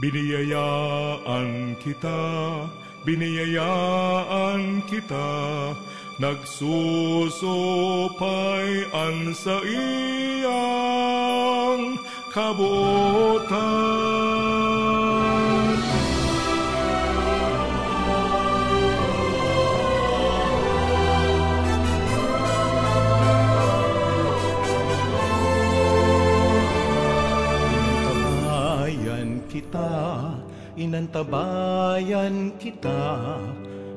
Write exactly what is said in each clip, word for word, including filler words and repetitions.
Biniyayaan kita, biniyayaan kita, nagsusupay an saiyang kabotan. Inantabayan kita, inantabayan kita,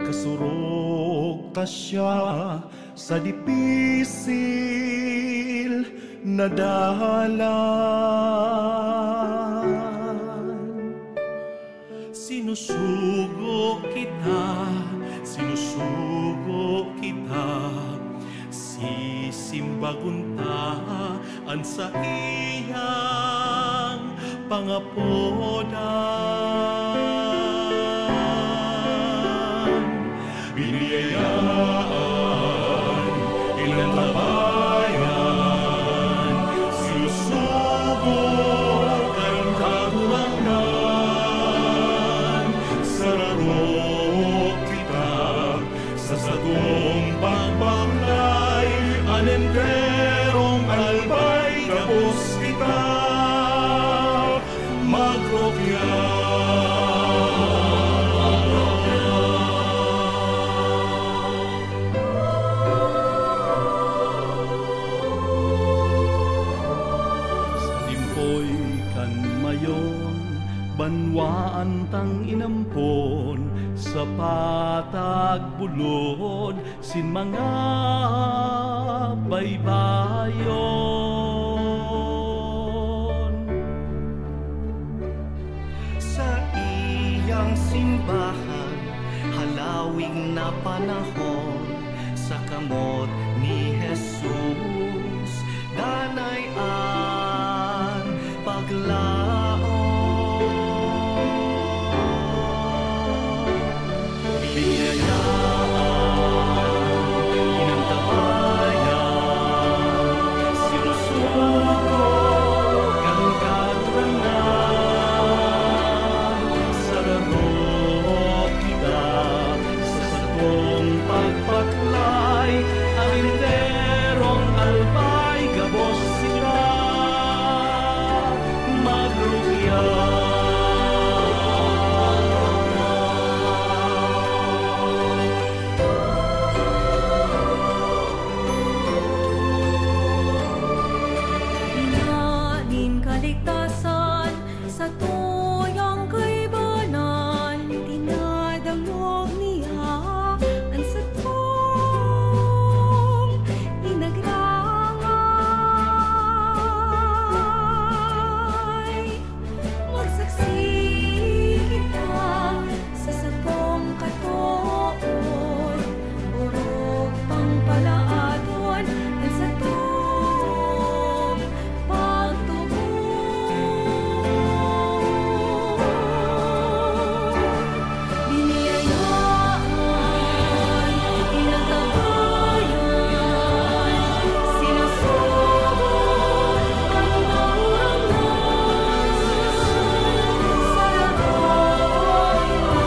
kasurog ta siya sa dipisil na dalan. Sinusugo kita, sinusugo kita, sisimbagon ta an saiyang pangapodan. Biniyayaan, inantabayan, sinusugo kan Kagurangnan. Sararo kita sa satong pagbaklay, an enterong albay gabos kita magrukya. Sa timpoy kan mayon, banwaan tang inampon sa patag bulod sin mga baybayon. Saiyang simbahan, halawig na panahon, sa kamot ni Jesus, danay an paglaom. Biniyayaan, inantabayan, sinusugo kan Kagurangnan. Sararo kita sa satong pagbaklay, an enterong albay gabos kita magrukya. Ina nin kaligtasan, sa tuyang kaibanan, dinadangog niya an satong inagrangay. Magsaksi kita sa satong katood, orog pang palaadon an satong pagtubod. Biniyayaan, inantabayan, sinusugo kan Kagurangnan. Sararo kita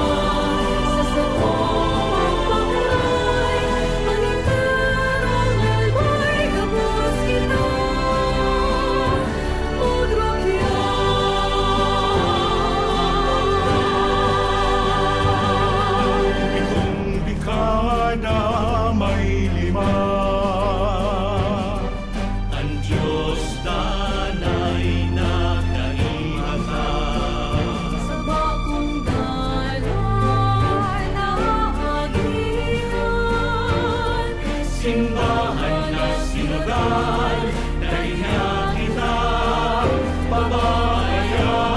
sa satong pagbaklay, an enterong albay gabos kita magrukya. Pitong dekada may lima, an Dios danay nagkaibata. Sa bakong dalan na agihan, simbahan na sinodal, dai na kita pababayaan.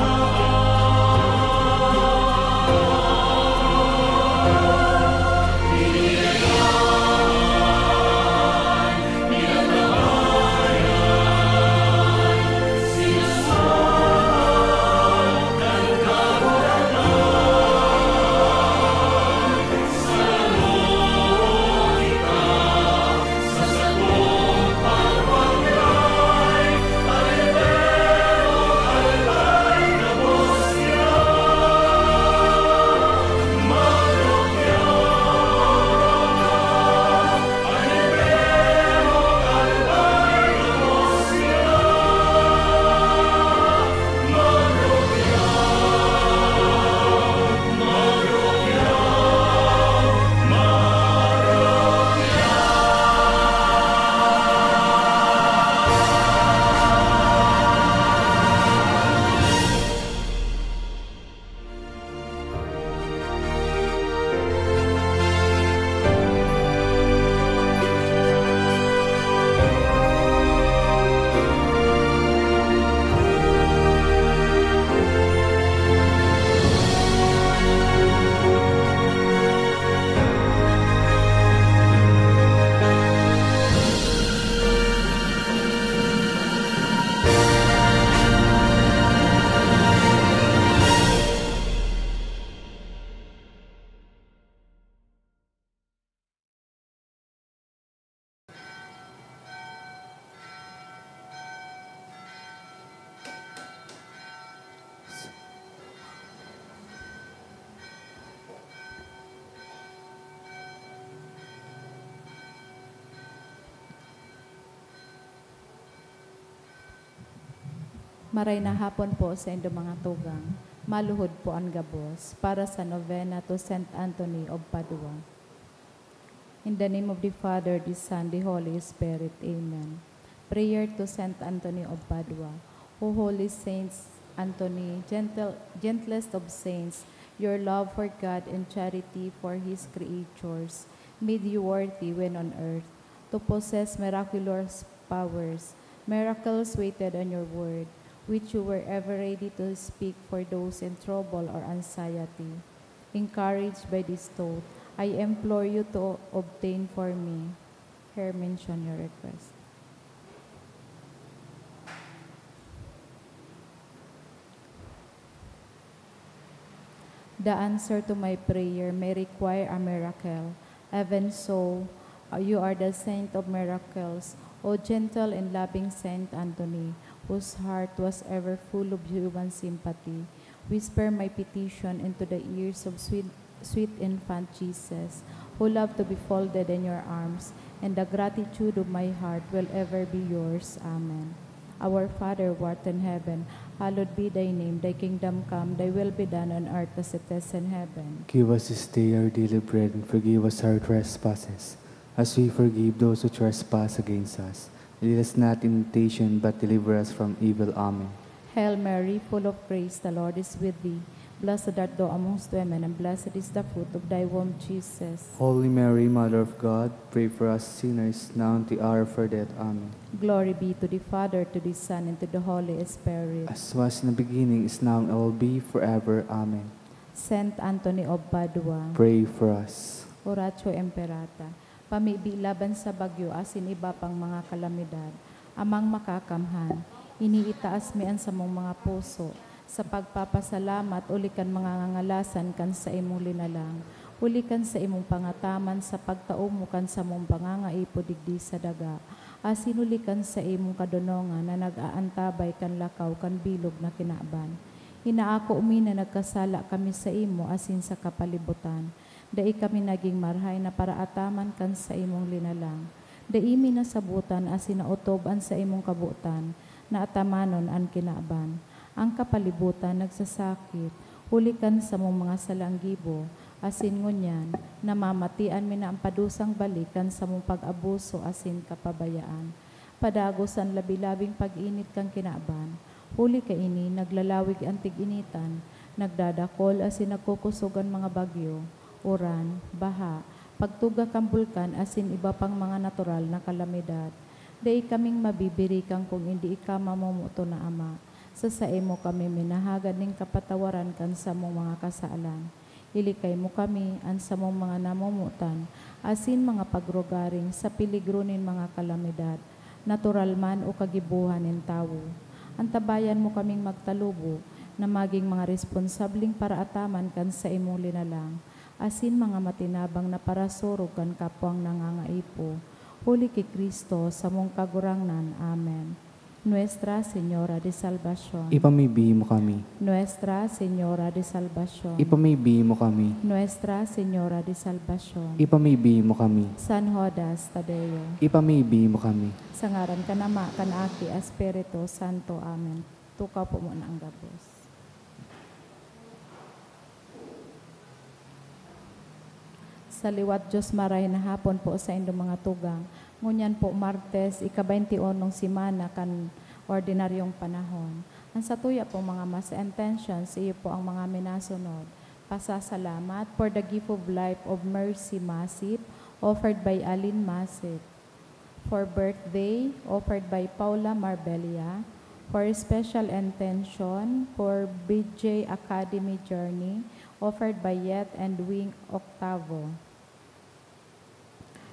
Maray na hapon po sa indo mga tugang. Maluhod po an gabos para sa novena to Saint Anthony of Padua. In the name of the Father, the Son, the Holy Spirit. Amen. Prayer to Saint Anthony of Padua. O holy Saint Anthony, gentle, gentlest of saints, your love for God and charity for His creatures made you worthy when on earth to possess miraculous powers. Miracles waited on your word, which you were ever ready to speak for those in trouble or anxiety. Encouraged by this thought, I implore you to obtain for me. Here mention your request. The answer to my prayer may require a miracle. Even so, uh, you are the saint of miracles, O gentle and loving Saint Anthony, whose heart was ever full of human sympathy. Whisper my petition into the ears of sweet, sweet infant Jesus, who loved to be folded in your arms, and the gratitude of my heart will ever be yours. Amen. Our Father, who art in heaven, hallowed be thy name. Thy kingdom come, thy will be done on earth as it is in heaven. Give us this day our daily bread, and forgive us our trespasses, as we forgive those who trespass against us. Lead us not in temptation, but deliver us from evil. Amen. Hail Mary, full of grace, the Lord is with thee. Blessed art thou amongst women, and blessed is the fruit of thy womb, Jesus. Holy Mary, Mother of God, pray for us sinners, now and at the hour of our death. Amen. Glory be to the Father, to the Son, and to the Holy Spirit. As was in the beginning, is now, and will be forever. Amen. Saint Anthony of Padua. Pray for us. Oratio Imperata. Pamibi laban sa bagyo asin iba pang mga kalamidad. Amang Makakamhan, iniitaas mi an samong mga puso sa pagpapasalamat huli kan mga ngangalasan kan saimong linalang, huli kan saimong pangataman sa pagtao mo kan samong pangangaipo digdi sa daga, asin huli kan saimong kadonongan na nag-aantabay kan lakaw kan bilog na kinaban. Inaako mi na nagkasala kami saimo asin sa kapalibutan. Dai kami nagin marahay na paraataman kan saimong linalang. Dai mi nasabotan asin naotob an saimong kabotan na atamanon an kinaban. An kapalibotan nagsasakit huli kan samong mga salang gibo, asin ngunyan, namamatian mi na an padusang balik kan samong pag-abuso asin kapabayaan. Padagos an labi-labing pag-init kan kinaban. Huli kaini, naglalawig an tig-initan, nagdadakol asin nagkukosog an mga bagyo, uran, baha, pagtuga kan bulkan asin iba pang mga natural na kalamidad. Dai kaming mabibirikan kun indi ika mamomoton na Ama. Sa saimo kami minahagad nin kapatawaran kan samong mga kasalan. Ilikay mo kami, an samong mga namomotan, asin mga pagrugaring sa peligro nin mga kalamidad, natural man o kagibohan nin tawo. Antabayan mo kaming magtalubo na magin mga responsableng paraataman kan saimong linalang, asin mga matinabang na parasurog kan kapwang nangangaipo. Huli ki Cristo, samong Kagurangnan. Amen. Nuestra Señora de Salvacion. Ipamibi mo kami. Nuestra Señora de Salvacion. Ipamibi mo kami. Nuestra Señora de Salvacion. Ipamibi mo kami. San Judas Tadeo. Ipamibi mo kami. Sa ngaran kan Ama, kan Aki, Espiritu Santo. Amen. Tukaw po muna ang gabos. Sa liwat Diyos, maray na hapon po sa indo mga tugang. Ngunyan po, Martes, ika-baynti unong semana kan ordinaryong panahon. Ang satuya po mga mas intentions, iyo po ang mga minasunod. Pasasalamat for the gift of life of Mercy Masip, offered by Aline Masip. For birthday, offered by Paula Marbella. For special intention, for B J Academy Journey, offered by Yet and Wing Octavo.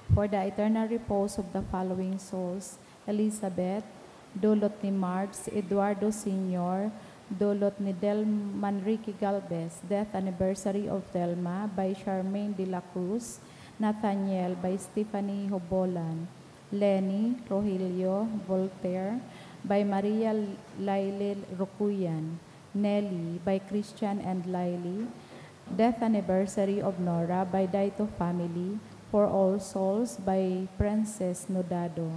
For the eternal repose of the following souls, Elizabeth, dulot ni Marx Eduardo Senior, dulot ni Del Manrique Galvez, death anniversary of Thelma by Charmaine de la Cruz, Nathaniel by Stephanie Hobolan, Lenny, Rogelio, Voltaire, by Maria Laile Rocuyan, Nelly, by Christian and Laili, death anniversary of Nora by Daito family, For All Souls by Princess Nodado.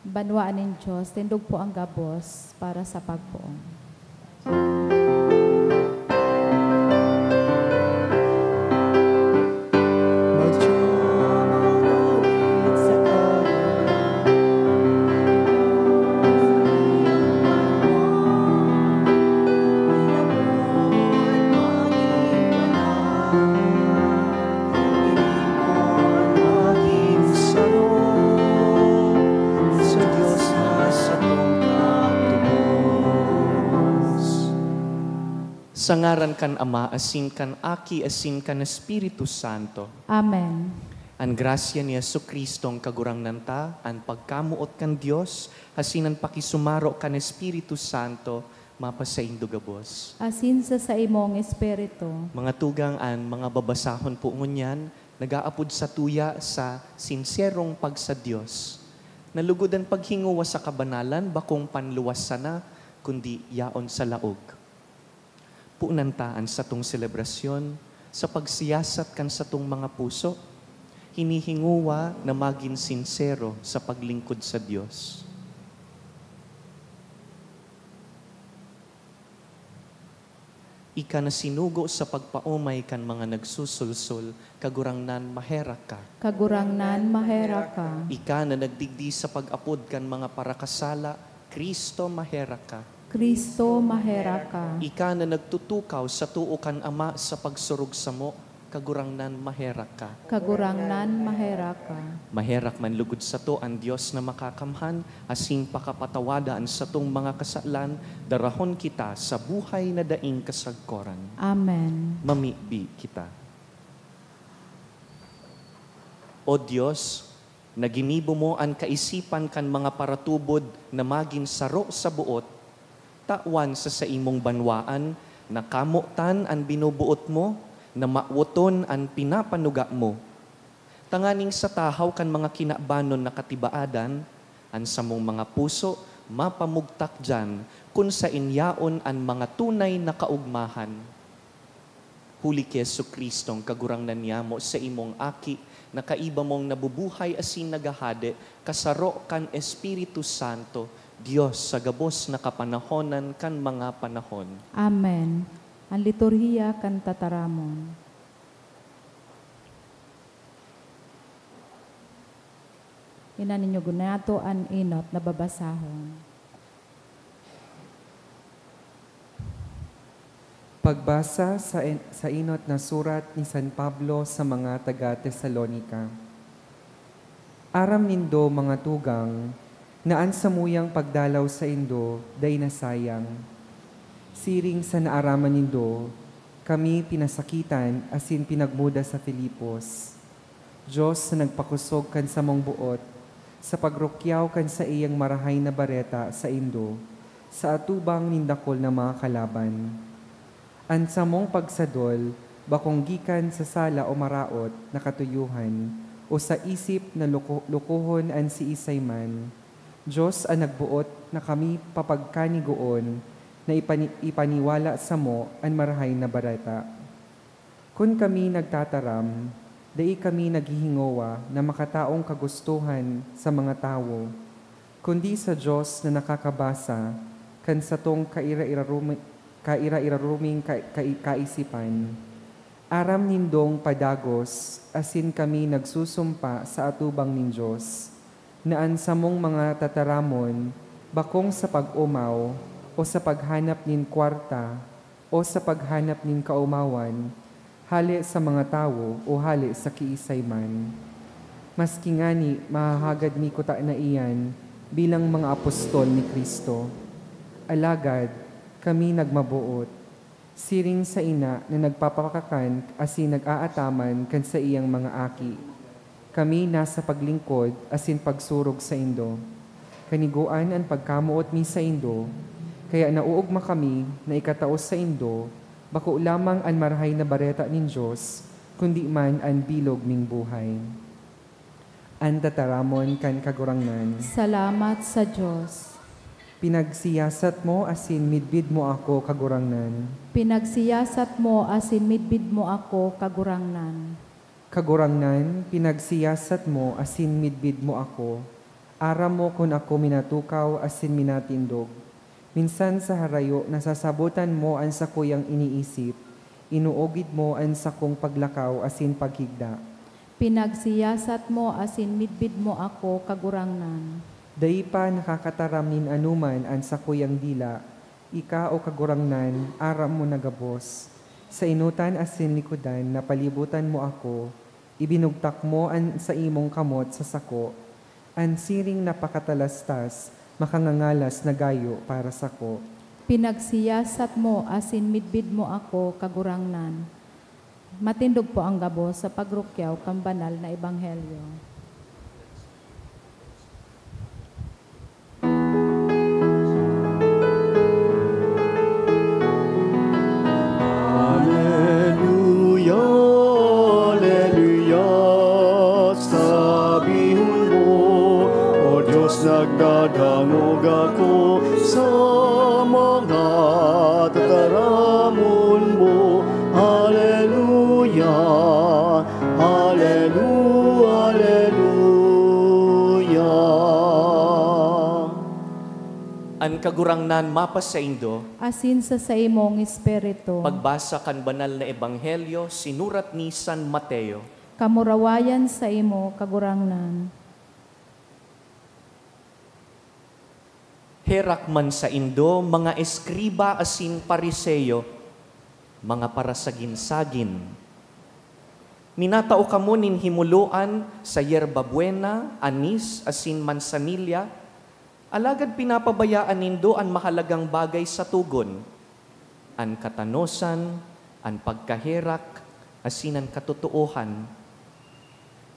Banwaan nin Dios, tindog po ang gabos para sa pagpoon. Sa ngaran kan Ama, asin kan Aki, asin kan Espiritu Santo. Amen. An grasya ni Jesu-Cristong Kagurangnan ta, an pagkamoot kan Dios, asin an pakisumaro kan Espiritu Santo, mapasaindo gabos. Asin sa saimong espiritu. Mga tugang, an mga babasahon po ngunyan, nag-aapod satuya sa sinserong pagsa-Dios. Nalugod an paghinguwa sa kabanalan, bakong panluwas sana, kundi yaon sa laog. Punan ta an satong selebrasyon sa pagsiyasat kan satong mga puso, hinihinguwa na magin sinsero sa paglingkod sa Dios. Ika na sinugo sa pagpaomay kan mga nagsusulsol, Kagurangnan, maherak ka. Kagurangnan, maherak ka. Ika na nagdigdi sa pag-apod kan mga parakasala, Cristo, maherak ka. Cristo, maherak ka. Ika na nagtutukaw sa too kan Ama sa pagsurog samo, Kagurangnan, maherak ka. Kagurangnan, maherak ka. Maherak man lugod sato an Dios na makakamhan, asin pakapatawada an satong mga kasalan, darahon kita sa buhay na daing kasagkoran. Amen. Mamibi kita. O Dios, na ginibo mo an kaisipan kan mga paratubod na magin saro sa boot, tawan sa saimong banwaan na kamotan an binoboot mo, na mawoton an pinapanuga mo. Tanganing sa tahaw kan mga kinabanon na katibaadan, an samong mga puso mapamugtak diyan kun saen yaon an mga tunay na kaogmahan. Huli ki Jesu-Cristong Kagurangnan niyamo, saimong Aki, na kaiba mong nabubuhay asin naghahade, kasaro kan Espiritu Santo, Dios sa gabos na kapanahonan kan mga panahon. Amen. An liturhiya kan tataramon. Ina ninyo gunato an enot na babasahon. Pagbasa sa en-, sa enot na surat ni San Pablo sa mga taga Tesalonica. Aram nindo, mga tugang, na an samuyang pagdalaw saindo dai nasayang. Siring sa naaraman nindo, kami pinasakitan asin pinagmuda sa Filipos. Dios na nagpakosog kan samong boot sa pagrukyaw kan saiyang Marahay na Bareta saindo sa atubang nin dakul na mga kalaban. An samong pagsadol bakong gikan sa sala o maraot na katuyohan o sa isip na loko-, lokohon an siisay man. Dios an nagboot na kami papagkanigoon na ipani-, ipaniwala samo an Marahay na Bareta. Kun kami nagtataram, dai kami naghihingowa na makataong kagustohan sa mga tawo, kundi sa Dios na nakakabasa kan satong kaira-irarumi-, kaira-iraruming ka-, kai-, kaisipan. Aram nindong padagos asin kami nagsusumpa sa atubang nin Dios, na an samong mga tataramon bakong sa pag-omaw o sa paghanap nin kwarta, o sa paghanap nin kaomawan, hale sa mga tawo o hale sa kiisay man. Maski ngani mahahagad mi kutana iyan bilang mga apostol ni Cristo. Alagad kami nagmaboot, siring sa ina na nagpapakakan asin nag-aataman kan saiyang mga aki. Kami nasa paglingkod asin pagsurog saindo. Kanigoan an pagkamoot mi saindo, kaya naoogma kami na ikatao saindo bako lamang an Marahay na Bareta nin Dios, kundi man an bilog nin buhay. An tataramon kan Kagurangnan. Salamat sa Dios. Pinagsiyasat mo asin midbid mo ako, Kagurangnan. Pinagsiyasat mo asin midbid mo ako, Kagurangnan. Kagurangnan, pinagsiyasat mo asin midbid mo ako, Aram mo kun ako minatukaw asin minatindog. Minsan sa harayo nasasabotan mo an sakuyang iniisip, inuugid mo an sakong paglakaw asin paghigda. Pinagsiyasat mo asin midbid mo ako, Kagurangnan. Dai pa nakakataram nin anoman an sakuyang dila, ika, O Kagurangnan, aram mo na gabos. Sa enotan asin likodan napalibutan mo ako, ibinugtak mo an saimong kamot sa sako. An siring na pakatalastas makangangalas na gayo para sako. Pinagsiyasat mo asin midbid mo ako, Kagurangnan. Matindog po ang gabos sa pagrukyaw kan banal na ebanghelyo. Aleluya, aleluya, sabihon mo, O Diyos, nagdadangog ako sa mga tataramon mo. Aleluya, aleluya, aleluya. An Kagurangnan mapasaindo. Asin sa saimong espiritu. Pagbasa kan Banal na Ebanghelyo sinurat ni San Mateo. Kamurawayan saimo, Kagurangnan. Herak man saindo, mga eskriba asin Fariseo, mga parasagin-sagin! Minatao kamo nin himoloan sa yerba buena, anis, asin mansanilya, alagad pinapabayaan nindo an mahalagang bagay sa togon, an katanosan, an pagkaherak, asin an katotoohan.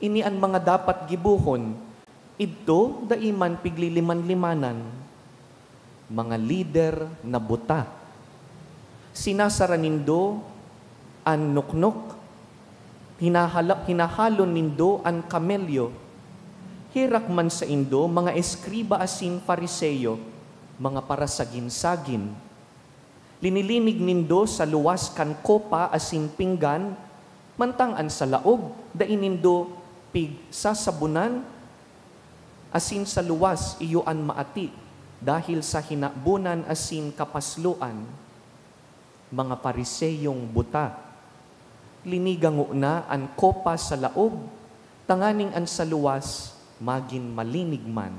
Ini an mga dapat gibohon, idto dai man pigliliman-limanan. Mga lider na buta! Sinasara nindo an noknok, hinahala-, hinahalon nindo an kamelyo. Herak man saindo, mga eskriba asin Fariseo, mga parasagin-sagin! Linilinig nindo sa luwas kan kopa asin pinggan, mantang an sa laog dai nindo pigsasabonan, asin sa luwas iyo an maati dahil sa hinabonan asin kapasloan. Mga Fariseyong buta! Liniga ngona an kopa sa laog, tanganing an sa luwas magin malinig man.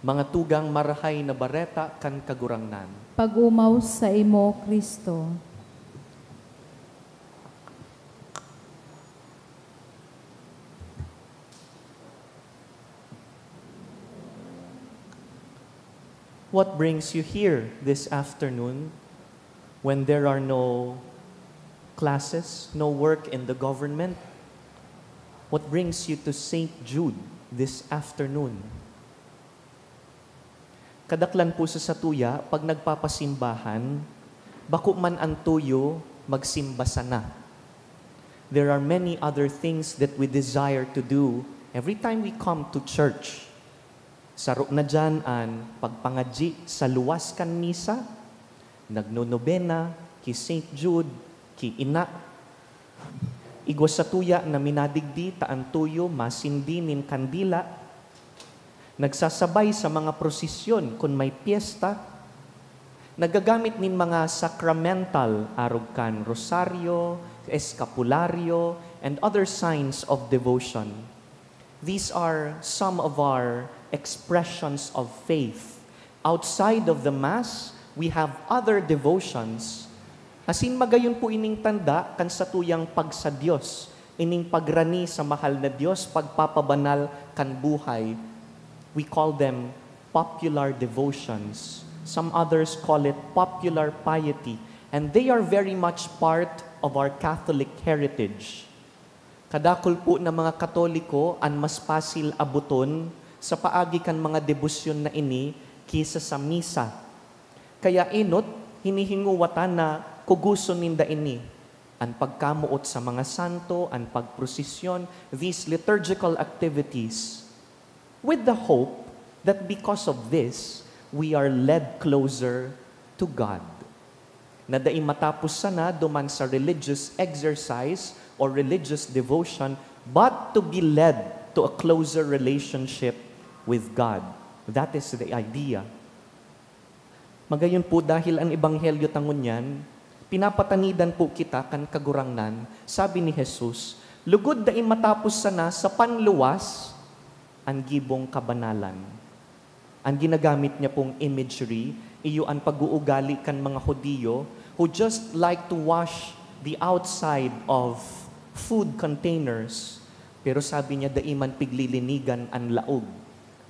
Mga tugang, Marahay na Bareta kan Kagurangnan. Pag-omaw saimo, Cristo. What brings you here this afternoon when there are no classes, no work in the government? What brings you to Saint Jude this afternoon? Kadaklan po sa satuya, pag nagpapasimbahan, bako man an tuyo, magsimba sana. There are many other things that we desire to do every time we come to church. Saro na diyan an pagpangadyi sa luwas kan misa, nagnonobena ki Saint Jude, ki Ina. Igwa satuya na minadigdi ta an tuyo masindi nin kandila. Nagsasabay sa mga prosesyon kun may pyesta. Naggagamit nin mga sakramental, arog kan rosaryo, eskapularyo, and other signs of devotion. These are some of our expressions of faith. Outside of the Mass, we have other devotions. Asin magayon po ining tanda kan satuyang pagsa-Dios, ining pagrani sa mahal na Dios, pagpapabanal kan buhay. We call them popular devotions. Some others call it popular piety. And they are very much part of our Catholic heritage. Kadakul po na mga Katoliko an mas pasil aboton sa paagi kan mga debosyon na ini ki sa sa misa. Kaya enot, hinihinguwa ta na kugoson ninda ini, an pagkamoot sa mga santo, an pagprosesyon, these liturgical activities, with the hope that because of this, we are led closer to God. Na dai matapos sana duman sa religious exercise or religious devotion, but to be led to a closer relationship with God. That is the idea. Magayon po, dahil an ebanghelyo ta ngunyan, pinapatanidan po kita kan Kagurangnan, sabi ni Jesus, lugod dai matapos sana sa panluwas an gibong kabanalan. An ginagamit niya pong imagery, iyo an pag-uugali kan mga Judio who just like to wash the outside of food containers. Pero sabi niya, dai man piglilinigan an laog.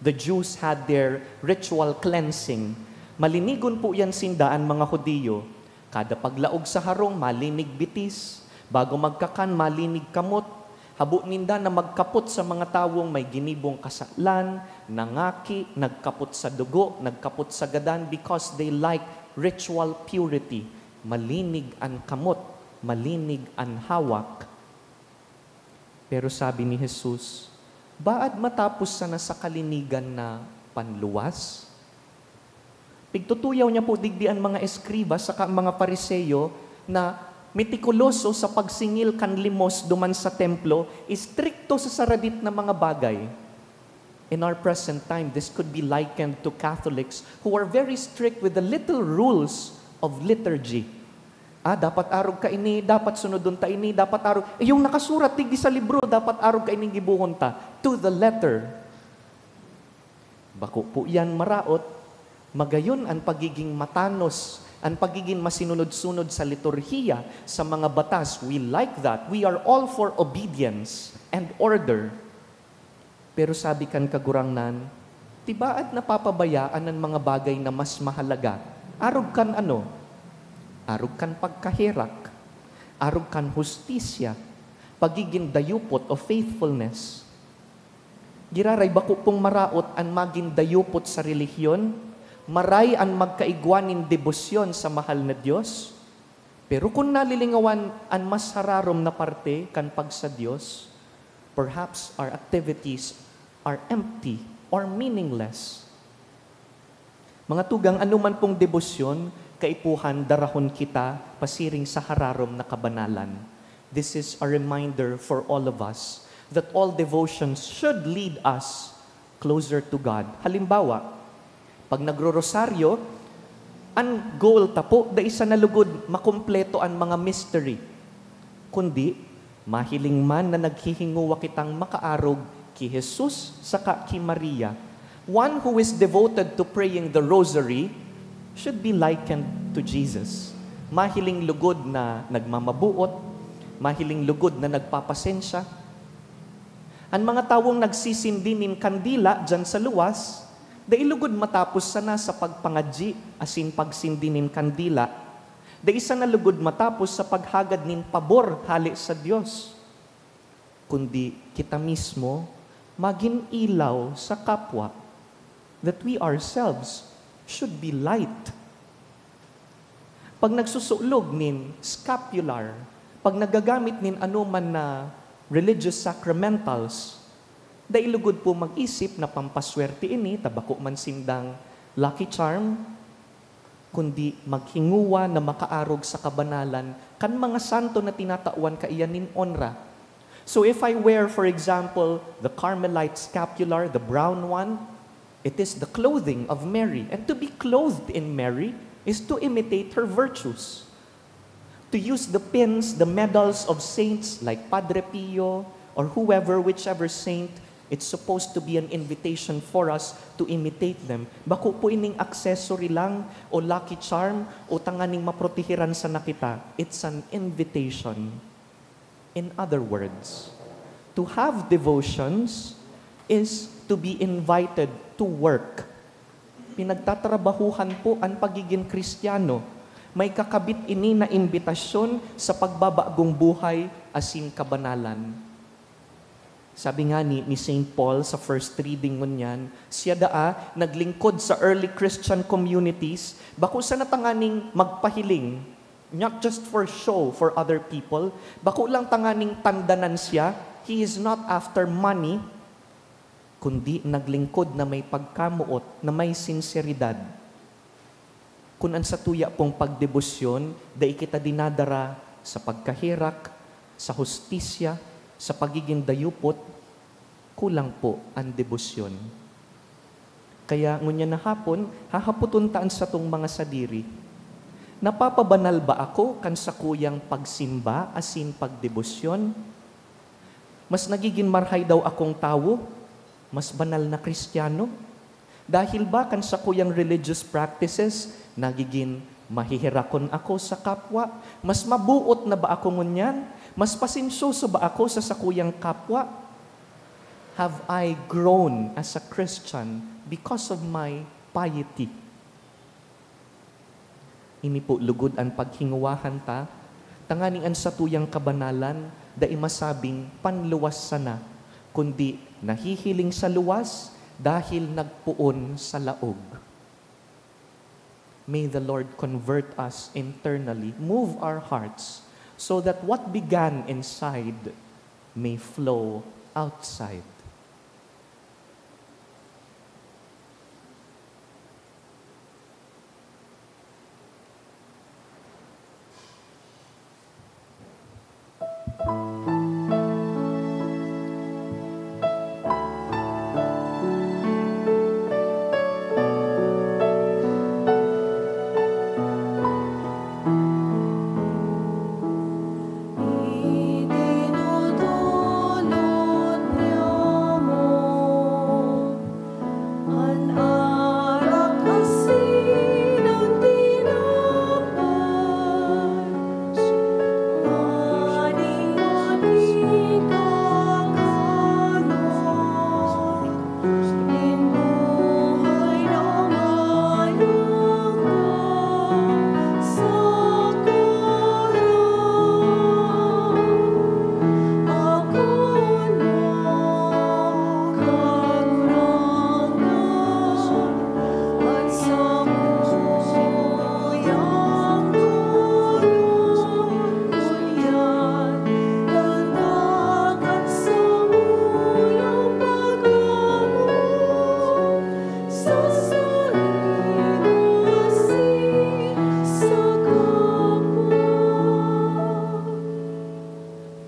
The Jews had their ritual cleansing. Malinigon po yan sinda, an mga Judio. Kada paglaog sa harong, malinig bitis. Bago magkakan, malinig kamot. Habo ninda na magkapot sa mga tawong may ginibong kasalan, nangaki, nagkapot sa dugo, nagkapot sa gadan, because they like ritual purity. Malinig an kamot, malinig an hawak. Pero sabi ni Jesus, baad matapos sana sa kalinigan na panluwas? Pigtutuyaw niya po digdi an mga eskriba saka an mga Fariseo na metikuloso sa pagsingil kan limos duman sa templo, istrikto sa saradit na mga bagay. In our present time, this could be likened to Catholics who are very strict with the little rules of liturgy. Ah, dapat arog kaini, dapat sunodon ta ini, dapat arog, eh, yung nakasurat digdi sa libro, dapat arog kaini gibohon ta, to the letter. Bako po yan maraot. Magayon an pagiging matanos, an pagiging masinunod-sunod sa liturhiya, sa mga batas. We like that. We are all for obedience and order. Pero sabi kan Kagurangnan, "Ti baad napapabayaan an mga bagay na mas mahalaga? Arog kan ano? Arog kan pagkaherak, arog kan hustisya, pagigin dayupot o faithfulness." Giraray, bako pong maraot an magin dayupot sa relihiyon, maray an magkaigwa nin debosyon sa mahal na Dios. Pero kun nalilingawan an mas hararom na parte kan pagsa-Dios, perhaps our activities are empty or meaningless. Mga tugang, anoman pong debosyon, kaipuhan, darahon kita pasiring sa hararom na kabanalan. This is a reminder for all of us that all devotions should lead us closer to God. Halimbawa, pag nagrorosaryo, an goal ta po, dai sana lugod makumpleto an mga mystery, kundi mahiling man na naghihingowa kitang makaarog ki Jesus saka ki Maria. One who is devoted to praying the rosary should be likened to Jesus. Mahiling lugod na nagmamabuot, mahiling lugod na nagpapasensya. An mga tawong nagsisindi nin kandila diyan sa luwas, dai lugod matapos sana sa pagpangadyi asin pagsindi nin kandila. Dai sana lugod matapos sa paghagad nin pabor hale sa Dios, kundi kita mismo magin ilaw sa kapwa, that we ourselves should be light. Pag nagsusulog nin scapular, pag nagagamit nin anoman na religious sacramentals, dai lugod po mag-isip na pampaswerte ini, ta bako man sindang lucky charm, kundi maghingowa na makaarog sa kabanalan kan mga santo na tinatawan kaiyan nin onra. So if I wear, for example, the Carmelite scapular, the brown one, it is the clothing of Mary. And to be clothed in Mary is to imitate her virtues. To use the pins, the medals of saints like Padre Pio or whoever, whichever saint, it's supposed to be an invitation for us to imitate them. Bako po ining accessory lang o lucky charm o tanganing maprotehiran sana kita. It's an invitation. In other words, to have devotions is to be invited to work. Pinagtatrabahuhan po an pagigin Kristiyano. May kakabit ini na imbitasyon sa pagbabagong buhay asin kabanalan. Sabi ngani ni Saint Paul sa first reading ngunyan, siya daa naglingkod sa early Christian communities, bako sana tanganing magpahiling, not just for show for other people, bako lang tanganing tandanan siya, he is not after money, kundi naglingkod na may pagkamoot, na may sinseridad. Kun an satuya pong pagdebosyon dai kita dinadara sa pagkaherak, sa hustisya, sa pagigin dayupot, Kulang po an debosyon. Kaya ngunyan na hapon, hahapoton ta an satong mga sadiri, "Napapabanal ba ako kan sakuyang pagsimba asin pagdebosyon? Mas nagigin marhay daw akong tawo, mas banal na Kristiyano? Dahil ba kan sakuyang religious practices, nagigin maheherakon ako sa kapwa? Mas maboot na ba ako ngunyan? Mas pasensyoso ba ako sa sakuyang kapwa? Have I grown as a Christian because of my piety?" Ini po lugod an paghinguwahan ta, tanganing an satuyang kabanalan dai masabing panluwas sana, kundi nahihiling sa luwas dahil nagpoon sa laog. May the Lord convert us internally, move our hearts, so that what began inside may flow outside. An arak asin an tinapay, nganing matikakanon nin buhay na mayangga sa karan. Ako na Kagurangnan, an samuyang kaluguyan, dandakan samuyang pag-amon sa saimo asin sa kapwa.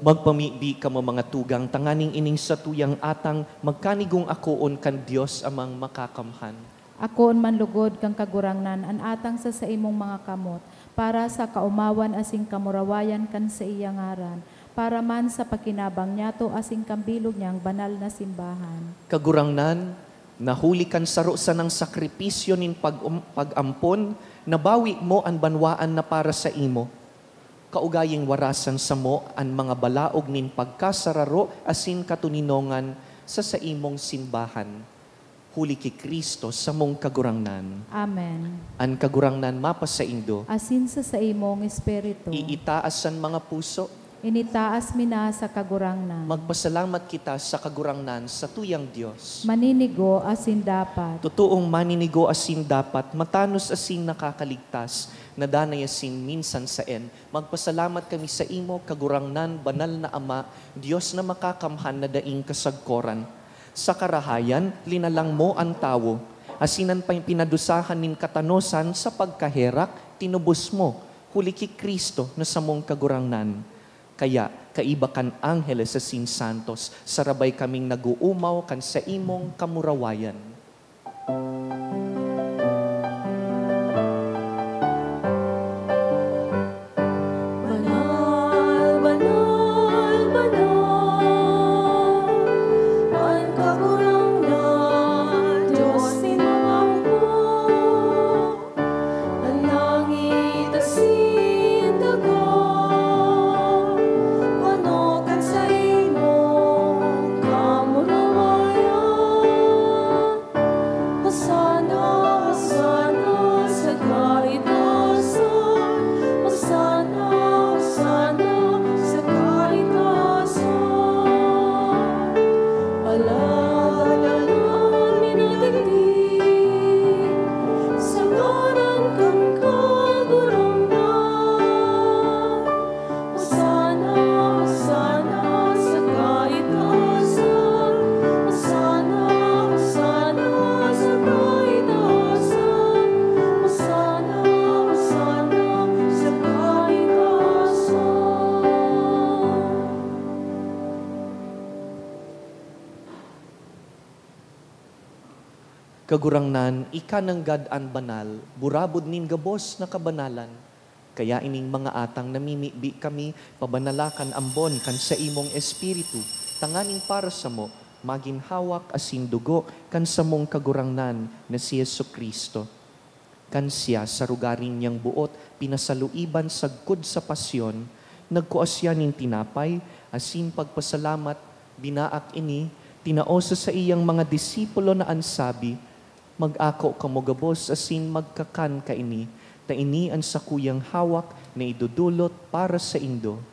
Magpamibi kamo, mga tugang, tanganing ining satuyang atang magkanigong akoon kan Dios Amang Makakamhan. Akoon man lugod kan Kagurangnan an atang sa saimong mga kamot, para sa kaomawan asin kamurawayan kan saiya ngaran, para man sa pakinabang niyato asin kan bilog niyang banal na simbahan. Kagurangnan, na huli kan saro sanang sakripisyo nin pag-, pag-ampon, nabawi mo an banwaan na para saimo. Kaugaying warasan samo an mga balaog nin pagkasararo asin katoninongan sa saimong simbahan, huli ki Cristo, samong Kagurangnan. Amen. An Kagurangnan mapasaindo. Asin sa saimong espiritu. Iitaas an mga puso. Initaas mi na sa Kagurangnan. Magpasalamat kita sa Kagurangnan, satuyang Dios. Maninigo asin dapat. Totoong maninigo asin dapat, matanos asin nakakaligtas, na danay asin minsan saen. Magpasalamat kami saimo, Kagurangnan, Banal na Ama, Dios na Makakamhan na daing kasagkoran. Sa karahayan, linalang mo an tawo, asin an pay-, pinadusahan nin katanosan sa pagkaherak, tinubos mo, huli ki Cristo na samong Kagurangnan. Kaya, kaiba kan angheles asin santos, sarabay kaming nag-oomaw kan saimong kamurawayan. Banal, banal, banal, an Kagurangnan, Dios nin mga hukbo. An langit asin daga, pano kan saimong kamurawayan. Kagurangnan, ika nanggad an banal, burabod nin gabos na kabanalan. Kaya ining mga atang namimibi kami, pabanala kan ambon kan saimong Espiritu, tanganing para samo magin hawak asin dugo kan samong Kagurangnan na si Jesu-Cristo. Kan siya sa rogaring niyang boot pinasaluiban sagkod sa pasyon, nagkua siya nin tinapay asin pagpasalamat, binaak ini, tinao sa saiyang mga disipulo na an sabi, "Mag-ako kamo gabos asin magkakan kaini, ta ini an sakuyang hawak na idodolot para saindo."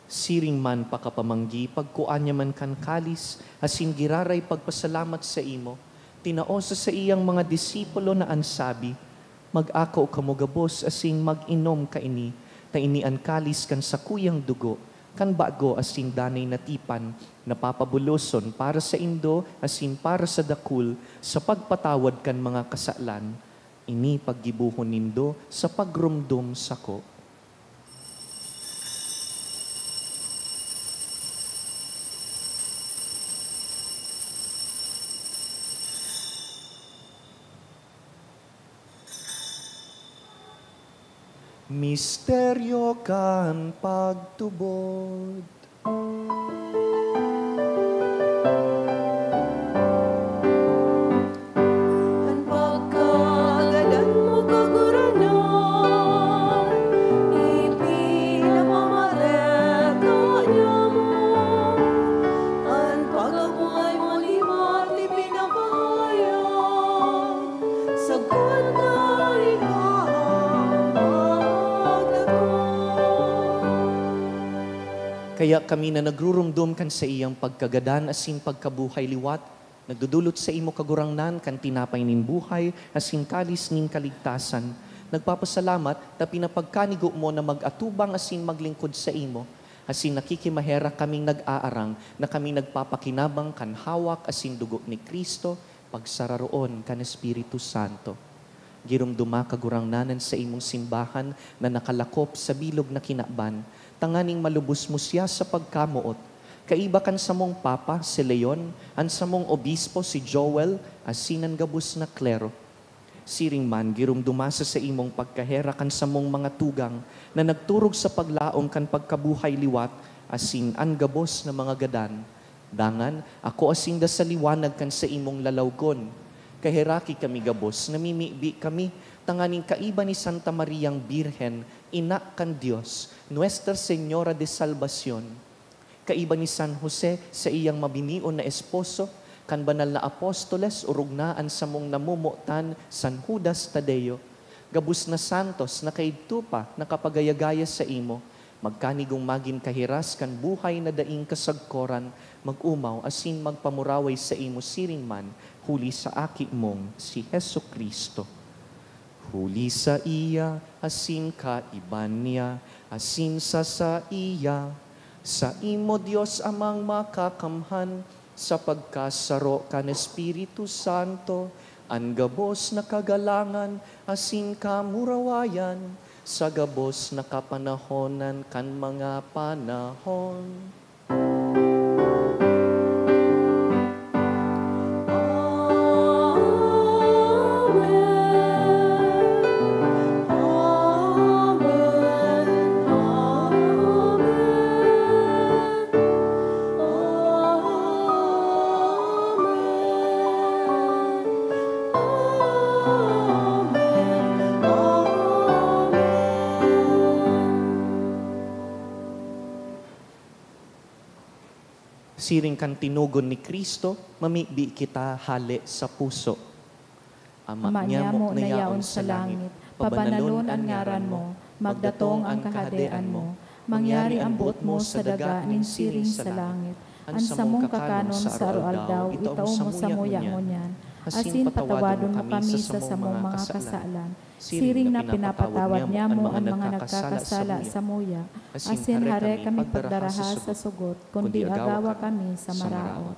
Siring man pakapamanggi, pagkua niya man kan kalis, asin giraray pagpasalamat saimo, tinao sa saiyang mga disipulo na an sabi, "Mag-ako kamo gabos asin mag-inom kaini, ta ini an kalis kan sakuyang dugo, kan bago asin danay na tipan, na papabuloson para saindo asin para sa dakul sa pagpatawad kan mga kasalan. Ini paggibohon nindo sa pagromdom sako." Misteryo kan pagtubod. An pagkagadan mo, Kagurangnan, ipinapamareka niamo. An pagkabuhay mo liwat ipinapahayag, sagkod na ika an magdaton. Kaya kami na nagruromdom kan saiyang pagkagadan asin pagkabuhay liwat, nagdodolot saimo, Kagurangnan, kan tinapay nin buhay asin kalis nin kaligtasan. Nagpapasalamat ta pinapagkanigo mo na mag-atubang asin maglingkod saimo, asin nakikimaherak kaming nag-aarang na kami nagpapakinabang kan hawak asin dugo ni Cristo, pagsararoon kan Espiritu Santo. Giromdoma, Kagurangnan, an saimong simbahan na nakalakop sa bilog na kinaban, tanganing malubos mo siya sa pagkamoot, kaiba kan samong Papa, si Leon, an samong Obispo, si Joel, asin an gabos na klero. Siring man, giromdoma sa saimong pagkaherak an samong mga tugang na nagturog sa paglaom kan pagkabuhay liwat asin an gabos na mga gadan. Dangan, akoa sinda sa liwanag kan saimong lalawgon. Kaheraki kami gabos, namimibi kami, tanganing kaiba ni Santa Mariang Birhen, Ina kan Dios, Nuestra Señora de Salvacion, kaiba ni San Jose, saiyang mabinion na esposo, kan banal na apostoles, orog na an samong namomotan, San Judas Tadeo, gabos na santos na kaidto pa nakapagaya-gaya saimo, magkanigong magin kahiras kan buhay na daing kasagkoran, mag-omaw asin magpamuraway saimo siring man, huli sa Aki mong si Jesu-Cristo. Huli saiya, asin kaiba niya, asin sa saiya, saimo, Dios Amang Makakamhan, sa pagkasaro kan Espiritu Santo, an gabos na kagalangan asin kamurawayan sa gabos na kapanahonan kan mga panahon. Siring kan tinugon ni Cristo, mamibi kita hale sa puso. Ama niamo na yaon sa langit, pabanalon an ngaran mo, magdatong an kahadean mo, mangyari an boot mo sa daga nin siring sa langit. An samong kakanon sa aroaldaw, itao mo samuya ngunyan, asin patawadon mo kami sa samong mga kasalan, siring na pinapatawad niamo an mga nagkakasala samuya, asin hare kami pagdaraha sa sugot, kundi agawa kami sa maraot.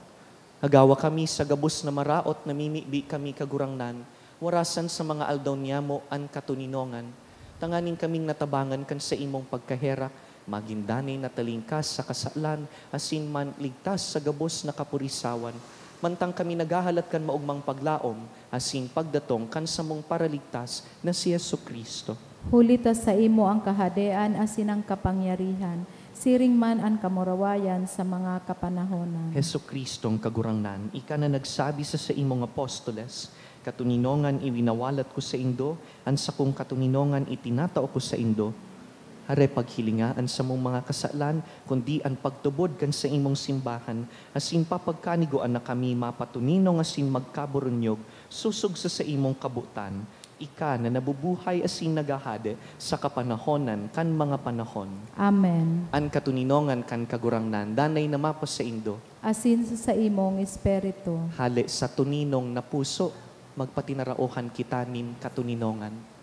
Agawa kami sa gabos na maraot, namimibi kami, Kagurangnan, Warasan sa mga aldaw niyamo an katoninongan, tanganing kaming natabangan kan saimong pagkaherak, magin danay na talingkas sa kasalan, asin man ligtas sa gabos na kapurisawan, mantang kami naghahalat kan maogmang paglaom asin pagdatong kan samong Paraligtas na si Jesu-Cristo. Huli ta saimo an kahadean asin an kapangyarihan, siring man an kamurawayan sa mga kapanahonan. Jesu-Cristong Kagurangnan, ika na nagsabi sa saimong apostoles, "Katoninongan iwinawalat ko saindo, an sakong katoninongan itinatao ko saindo." Hare paghilinga an samong mga kasalan, kundi an pagtubod kan saimong simbahan, asin papagkanigoan na kami mapatoninong asin magkaburunyog sosog sa saimong kabotan, ika na nabubuhay asin naghahade sa kapanahonan kan mga panahon. Amen. An katoninongan kan Kagurangnan danay na mapasaindo. Asin sa saimong espiritu. Hale sa toninong na puso, magpatinaraohan kita nin katoninongan.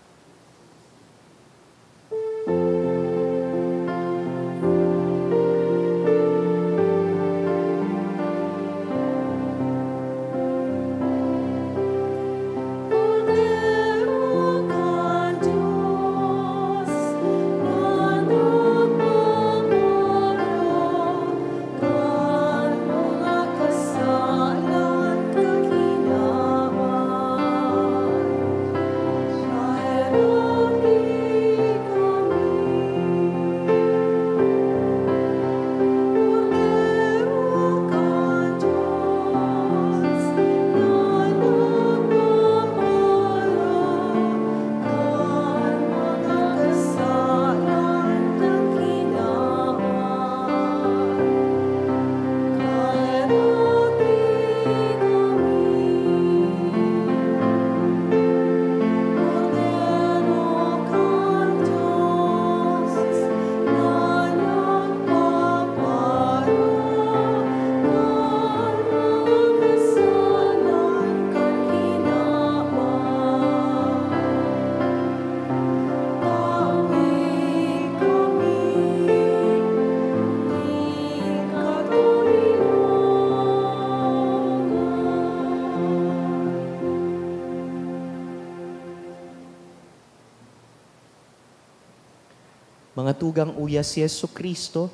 Mga tugang, uya si Jesu-Cristo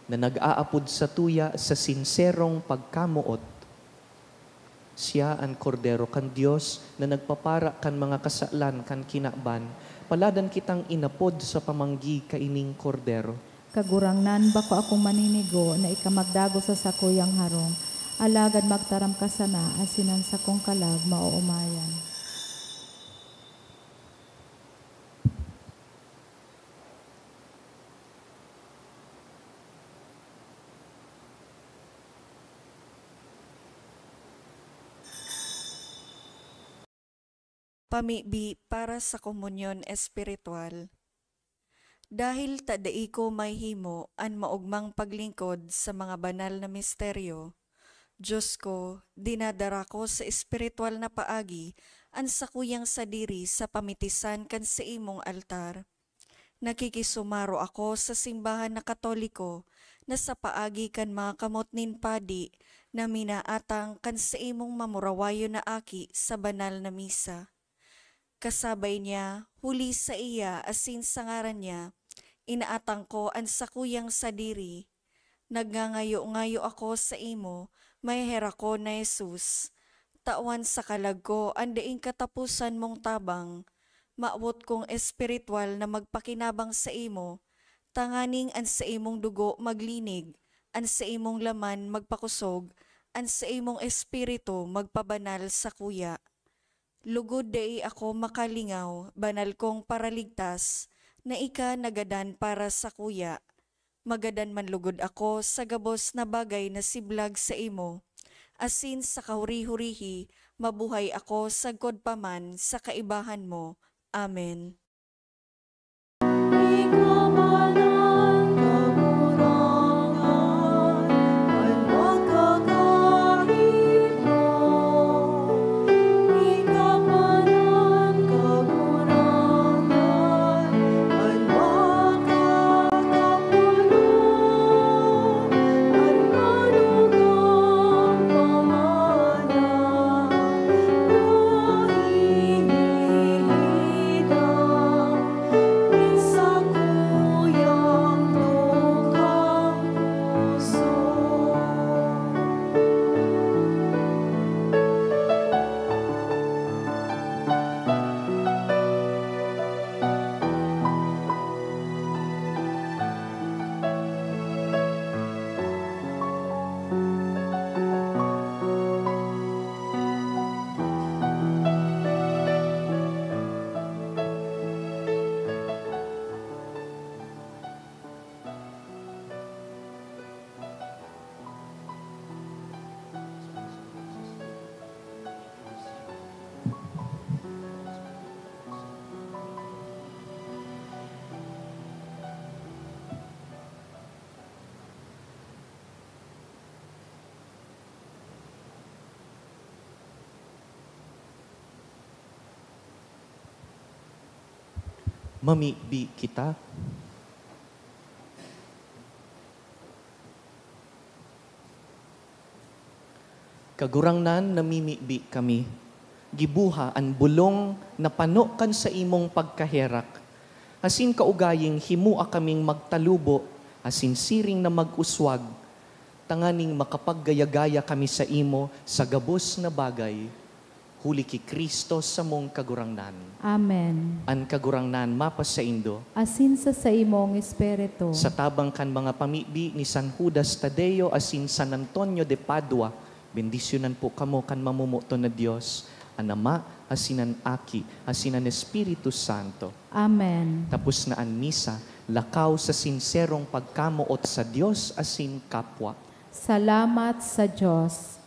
na nag-aapod satuya sa sinserong pagkamoot. Siya an Kordero kan Dios na nagpapara kan mga kasalan kan kinaban. Paladan kitang inapod sa pamanggi kaining Kordero. Kagurangnan, bako akong maninigo na ika magdagos sa sakuyang harong, alagad magtaram ka sana asin an sakong kalag maoomayan. Pamibi para sa komunyon espiritual. Dahil ta dai ko mahihimo an maogmang paglingkod sa mga banal na misteryo, Dios ko, dinadara ko sa espiritual na paagi an sakuyang sadiri sa pamitisan kan saimong altar. Nakikisumaro ako sa simbahan na Katoliko na sa paagi kan mga kamot nin padi na minaatang kan saimong mamurawayon na aki sa banal na misa. Kasabay niya, huli saiya asin sa ngaran niya, inaatang ko an sakuyang sadiri. Nagngangayo-ngayo ako saimo, maheherak ko na Jesus. Tawan sa kalag ko an daing kataposan mong tabang. Mawot kong espiritual na magpakinabang saimo, tanganing an saimong dugo maglinig, an saimong laman magpakosog, an saimong espiritu magpabanal sakuya. Lugod dai ako makalingaw, banal kong Paraligtas, na ika nagadan para sakuya. Magadan man lugod ako sa gabos na bagay na siblag saimo, asin sa kahuri-hurihi mabuhay ako sagkod pa man sa kaibahan mo. Amen. Ika man an Kagurangnan, an makakahimo. Ika man an Kagurangnan, an makakapuno, an manugang pamana, dahil Mamibi kita. Kagurangnan, namimibi kami. Gibuha an bulong na pano kan saimong pagkaherak, asin kaugaying himoa kaming magtalubo asin siring na mag-uswag, tanganing makapaggaya-gaya kami saimo sa gabos na bagay, huli ki Cristo samong Kagurangnan. Amen. An Kagurangnan mapasaindo. Asin sa saimong espiritu. Sa tabang kan mga pamibi ni San Judas Tadeo asin San Antonio de Padua, bendisyonan po kamo kan mamomoton na Dios, an Ama, asin an Aki, asin an Espiritu Santo. Amen. Tapos na an misa, lakaw sa sinserong pagkamoot sa Dios asin kapwa. Salamat sa Dios.